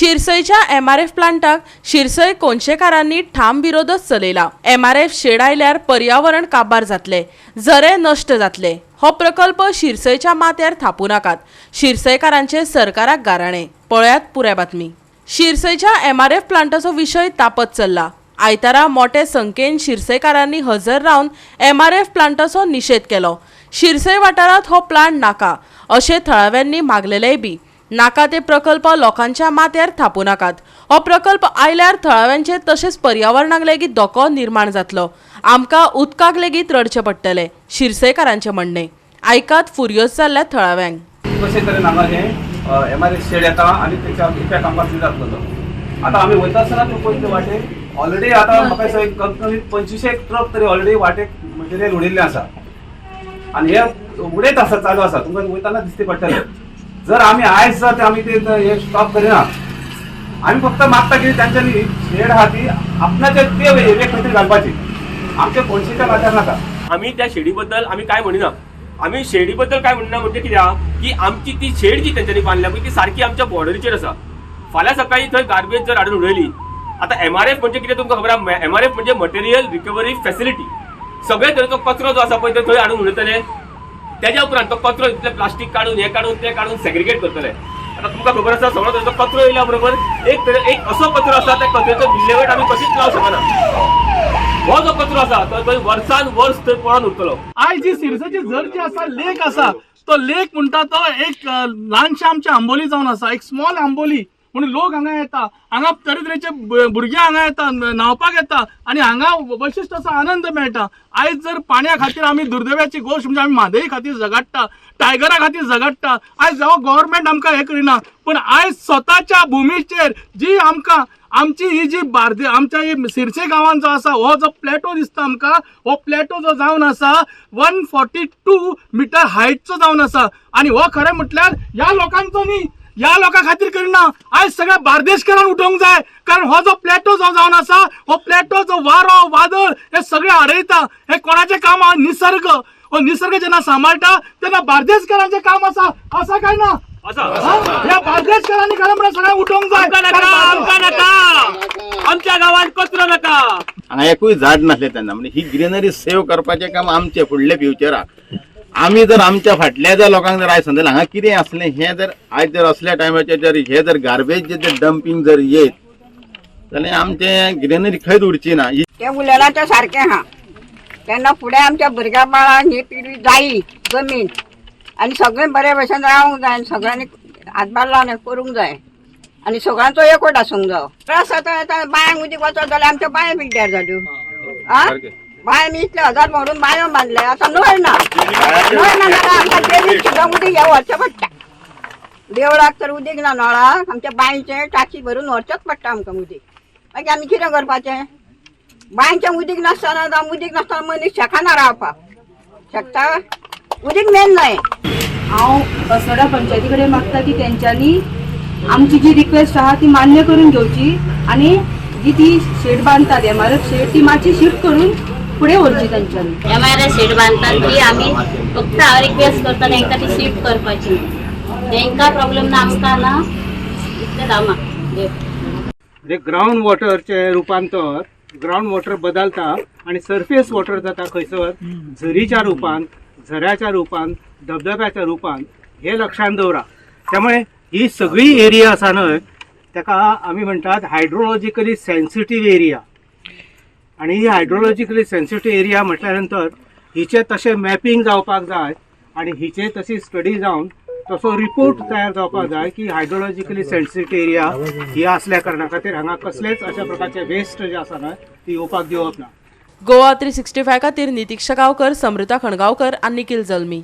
शिरसयच्या MRF प्लांटाक शिरसय कोनशेकारांनी ठाम विरोधच चलयला. MRF shade आयल्यार पर्यावरण काबार जातले, झरे नश्ट जातले. हो प्रकल्प शिरसयच्या माथ्यार थापूं नाकात, शिरसयकारांचे सरकाराक गाराणे. पळयात पुराय बातमी. शिरसयच्या एमआरएफ प्लांटाचो विशय तापत चल्ला. आयतारा मोठे संख्येन शिरसयकारांनी हजर रावन एमआरएफ प्लांटाचो निशेध केलो. शिरसय वाठारांत हो प्लांट नाका अशें थळाव्यांनी मागलेलेय बी नाका ते प्रकल्प लोकांच्या माथ्यार थापूं नाकात. हो प्रकल्प आयल्यार थळाव्यांचे तशेंच पर्यावरणाक लेगीत धोको निर्माण जातलो. आमकां उदकाक लेगीत रडचें पडटलें, शिरसयकारांचें म्हणणें. आयकात फुर्योज जाल्ल्या थळाव्यांक. कशें तरेन हांगा हें एमआरएफ शेड येता आनी तेच्या इफेक्ट आमकां कितें जातलो तो. आतां आमी वयता आसतना ते पळय ते वाटेक ऑलरेडी आतां म्हाका दिसता एक कमीत कमी 25 एक ट्रक तरी ऑलरेडी वाटेक मटेरियल उडयल्लें आसा आनी हे उडयत आसा, चालू आसा. तुमकां वयताना दिसती पडटलें. जर आमी आयज जर ते आमी ते हे स्टॉप करिना, आमी फक्त मागता की तांच्यांनी शेड आहा ती आपणाचे ते एरियेक खंय तरी घालपाची, आमच्या कोनशेच्या माथ्यार नाका. आमी त्या शेडी बद्दल आमी काय म्हणिना. आमी शेडी बद्दल काय म्हणिना म्हणजे कितें आहा की आमची ती शेड जी तेंच्यांनी बांदल्या पळय, ती सारकी आमच्या बॉर्डरीचेर आसा. फाल्यां सकाळी थंय गार्बेज जर हाडून उडयली, आतां एमआरएफ म्हणजे कितें तुमकां खबर आहा. एमआरएफ म्हणजे मटेरियल रिकव्हरी फॅसिलिटी. सगळे तरेचो कचरो जो आसा पळय, तो थंय हाडून उडयतले. तेज्या उपरांत तो कचरो इतले प्लास्टीक काडून, हे काडून, ते काडून सेग्रिगेट करतले. आतां तुमकां खबर आसा, सगळो तरेचो कचरो येयल्या बरोबर एक तरे एक असो कचरो आसा, त्या कचऱ्याचो विल्हेवाट आमी कशीच लावंक शकना. हो जो कचरो आसा तो थंय वर्सान वर्स थंय पडून उरतलो. आयज जी सिरसाची झर जी आसा, लेक आसा, तो लेक म्हणटा तो एक ल्हानशें आमचें आंबोली जावन आसा, एक स्मॉल आंबोली म्हणून लोक हांगा येता. हांगा तरेतरेचे भुरगे हांगा येता, न्हांवपाक येता आनी हांगा वैशिश्ट असो आनंद मेळटा. आयज जर पाण्या खातीर आमी, दुर्दैवाची गोश्ट म्हणजे आमी म्हादई खातीर झगडटा, टायगरा खातीर झगडटा. आयज जावं गव्हर्मेंट आमकां हें करिना, पूण आयज स्वताच्या भुमीचेर जी आमकां आमची ही जी बार्दे आमच्या ही सिरसे गांवान जो आसा, हो जो प्लॅटो दिसता आमकां, हो प्लॅटो जो जावन आसा 142 मिटर हायटचो जावन आसा. आनी हो खरें म्हटल्यार ह्या लोकांचो न्ही, ह्या लोकां खातीर करिना. आयज सगळ्या बार्देशकारांक उठोवंक जाय, कारण हो जो प्लॅटो जो जावन आसा, हो प्लॅटो जो वारो वादळ हे सगळे हाडयता. हे कोणाचें काम आहा? निसर्ग. हो निसर्ग जेन्ना सांबाळटा तेन्ना बार्देशकारांचें काम आसा, आसा काय ना? आसा. हा? ह्या बार्देशकारांनी खरें म्हळ्यार सगळ्यांक उठोवंक जाय. आमकां नाका, आमकां नाका, आमच्या गांवांत कचरो नाका. हांगा एकूय झाड नासलें तेन्ना. म्हणजे ही ग्रिनरी सेव करपाचें काम आमचें फुडल्या फ्युचराक. आमी जर आमच्या फाटल्या जर लोकांक जर आयज समजलें हांगा कितें आसलें, हें जर आयज जर असल्या टायमाचेर जर हे जर गार्बेज जर डंपींग जर येत जाल्यार आमचें ग्रिनरी खंयच उरची ना ही. ते उलयलां तें सारकें आहा. तेन्ना फुडें आमच्या भुरग्यां बाळांक ही पिढी जायी जमीन आनी सगळें बरे भशेन रावंक जाय आनी सगळ्यांनी हातभार लावन करूंक जाय आनी सगळ्यांचो एकवट आसूंक जायो. त्रास जाता आतां बांयांक उदीक वचत जाल्यार आमच्या बांयो पिड्ड्यार जाल्यो. आ, बांय आमी इतले हजार भरून बांयो बांदले, आतां नळ ना. नळ ना जाल्यार आमकां देवीक सुद्दां उदीक हें व्हरचें पडटा. देवळाक तर उदीक ना नळाक, आमच्या बांयचें टाकी भरून व्हरचेंच पडटा आमकां उदीक. मागीर आमी कितें करपाचें? बांयचें उदीक नासतना जावं उदीक नासतना मनीस शकना रावपाक. शकता? उदीक मेन न्हय. हांव अस्नोडा पंचायती कडेन मागता की तेंच्यांनी आमची जी रिक्वेस्ट आहा ती मान्य करून घेवची आनी जी ती शेड बांदतात, एमआरएफ शेड, ती मातशी शिफ्ट करून फुडें व्हरची तेंच्यांनी. एमआरएफ शेड बांदतात ती आमी फक्त हांव रिक्वेस्ट करता तांकां ती शिफ्ट करपाची. तांकां प्रॉब्लेम ना, आमकां ना. इतलेंच हांव मागता. म्हणजे ग्रावंड वॉटरचें रुपांतर, ग्रावंड वॉटर बदलता आनी सरफेस वॉटर जाता खंयसर झरीच्या रुपान, झऱ्याच्या रुपान, धबधब्याच्या रुपान, हे लक्षांत दवरा. त्यामुळे ही सगळी एरिया आसा न्हय, ताका आमी म्हणटात हायड्रोलॉजिकली सेन्सिटीव एरिया. आनी ही हायड्रोलॉजिकली सेन्सिटीव एरिया म्हटल्या नंतर हिचें तशें मॅपिंग जावपाक जाय आनी हिचे तशी स्टडी जावन तसो रिपोर्ट तयार जावपाक जाय की हायड्रोलॉजिकली सेन्सिटीव एरिया ही असल्या कारणा खातीर हांगा कसलेच अशा प्रकारचे वेस्ट जे आसा न्हय, ती येवपाक दिवप ना. गोवा 365 खातीर नितीक्षा गांवकर, समृता खणगांवकर आनी निखिल जल्मी.